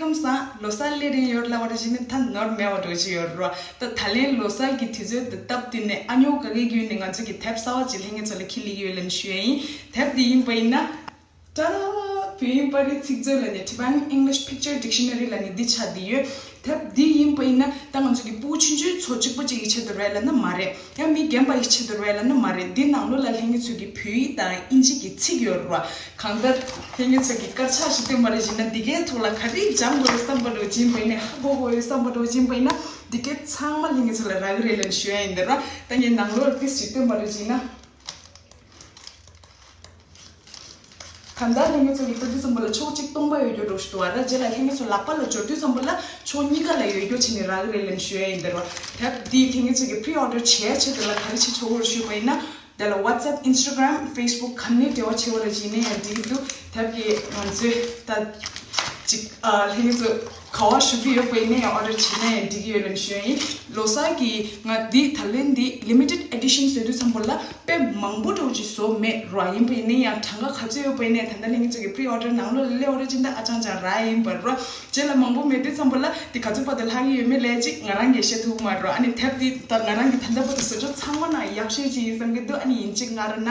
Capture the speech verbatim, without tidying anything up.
ཁམས་བཟང་ལོ་གསར་སླེབས་རན་ཡོད་ལབ་པ་འདྲ་ཞིག་ནི་ད་ནོར་མེད་པ་འདྲ་ཞིག་ཡོད་རེད་བ། ད་ད་ལན་ལོ་གསར་གྱི་དུས་ཚོད་དེ་སྟབས་བསྟུན་ནས་ཨ་ཉོ་ག་གེ་བརྒྱུད་ནས་ང་ཚོ་གི་དེབ་གསར་བ་ཅིག་ལྷན་རྒྱས་ཚོ་ལ་འཁྱེར་སླེབས་ཀྱི་ཡོད་ལབ་ཞུ་ཡ་ཡིན། དེབ་འདི་ཡིན་པ་ཡིན་ན། ཏཱ་ཌ། བོད་ཡིག་པར་རིས་ཚིག་མཛོད་ལབ་ནས་Tibetan English Picture Dictionary ལབ་ནས་འདི་ཆགས་བསྡད་ཡོད། དེབ་འདི་ཡིན་པ་ཡིན་ན་ད་ང་ཚོ་གི་ཕྲུ་གུ་ཆུང་ཆུང་ཚོ་གཅིག་པོ་གཅིག་གི་ཆེད་དུ་རེད་ལབ་ན་མ་རེད། ཡང་མི་རྒན་པ་ཡི་ཆེད་དུ་རེད་ལབ་ན་མ་རེད། འདི་ནང་ལོགས་ལ་ལྷན་རྒྱས་ཚོ་གི་བོད་ཡིག་དང་དབྱིན་ཇི་གི་ཚིག་ཡོད་རེད་བ། གང་ལྟར་ལྷན་རྒྱས་ཚོ་གི་དཀར་ཆག་ཞིག་བཏོན་པ་རེད་བཞིན་ན་འདི་གའི་ཐོག་ལ་ག་རེ་སྦྱང་དགོས་རེད་བསམ་པ་འདྲ་བོ་ཅིག་ཡིན་པ་ཡིན་ན། ཧ་གོ་དགོས་རེད་བསམ་པ་འདྲ་བོ་ཅིག་ཡིན་པ་ཡིན་ན་འདི་གའི་ཚང་མ་ལྷན་རྒྱས་ཚོ་ལ་རག་གི་རེད་ལབ་ཞུ་ཡ་ཡིན། འདི་ར་ད་ངས་ནང་ལོགས་ལ་ཏིས་ཞིག་བཏོན་པ་རེད་བཞིན་ན། གང་ལྟར་ལྷན་རྒྱས་ཚོ་གི་ལྟ་དུས་ཙམ་པ་ལ་ཕྱོགས་གཅིག་སྟོང་པ་ཡོད་རྒྱུ་འདྲ་ཞིག་འདུག་བ། ར་རྗེས་ལ་ལྷན་རྒྱས་ཚོ་ལག་པ་ལ་འབྱོར་དུས་ཙམ་པ་ལ་ཕྱོགས་གཉིས་ཀ་ལ་ཡོད་རྒྱུ་བྱས་ནས་རག་གི་རེད་ལབ་ཞུ་ཡ་ཡིན། འདི་ར་དེབ་འདི་ལྷན་རྒྱས་ཚོ་གི་pre-order བྱས་ཆེད་དུ་ལ་ག་རེ་བྱེད་ཆོག་གོ་ཞུས་པ་ཡིན་ན། དེ་ལ་WhatsApp, Instagram, Facebook ག་ནས་འབྲེལ་བ་བྱེད་པ་ར་བྱས་ནས་ཡང་འགྲིག་གི་འདུག་དེབ་ཀྱི་ང་ཚོས་ད་ཅིག་ཨ་ལྷན་རྒྱས་ཚོ་ག་བ་ཞུ་གི་ཡོད་པ་ཡིན་ན་ཡང་order བྱས་ན་ཡང་འགྲིག་གི་ཡོད་ལབ་ཞུ་ཡ་ཡིན། ལོ་གསར་གྱི་ང་འདི་ད་ལན་འདི་limited edition བཟོ་དུས་ཙམ་པ་ལ་དཔེ་མང་པོ་འདྲ་བོ་ཅིག་བཟོ་མེད་ར། ཡིན་པ་ཡིན་ན་ཡང་གྲངས་ཀ་ག་ཚོད་ཡོད་པ་ཡིན་ན་ད་ལྟ་ལྷན་རྒྱས་ཚོ་གི་pre-order ནང་ལོགས་ལ་སླེབས་པ་ར་ཅིག་ད་ཨ་ཅང་ཅང་རག་ཡིན་པ་ར། རྗེས་ལ་མང་པོ་མེད་དུས་ཙམ་པ་ལ་འདི་ག་ཚོད་བར་དུ་ལྷག་གི་ཡོད་མེད་ལས་ཅིག་ང་རང་གིས་བཤད་ཐུབ་མ་ར། ཨ་ནི་དེབ་འདི་ད་ང་རང་གི་ད་ལྟ་བར་དུ་བཟོ་ཕྱོགས་ཚང་མ་ན་ཡག་ཤོས་ཅིག་ཡིན་བསམ་གི་འདུག་ཨ་ནི་ཡིན་གཅིག་ང་ར་ན།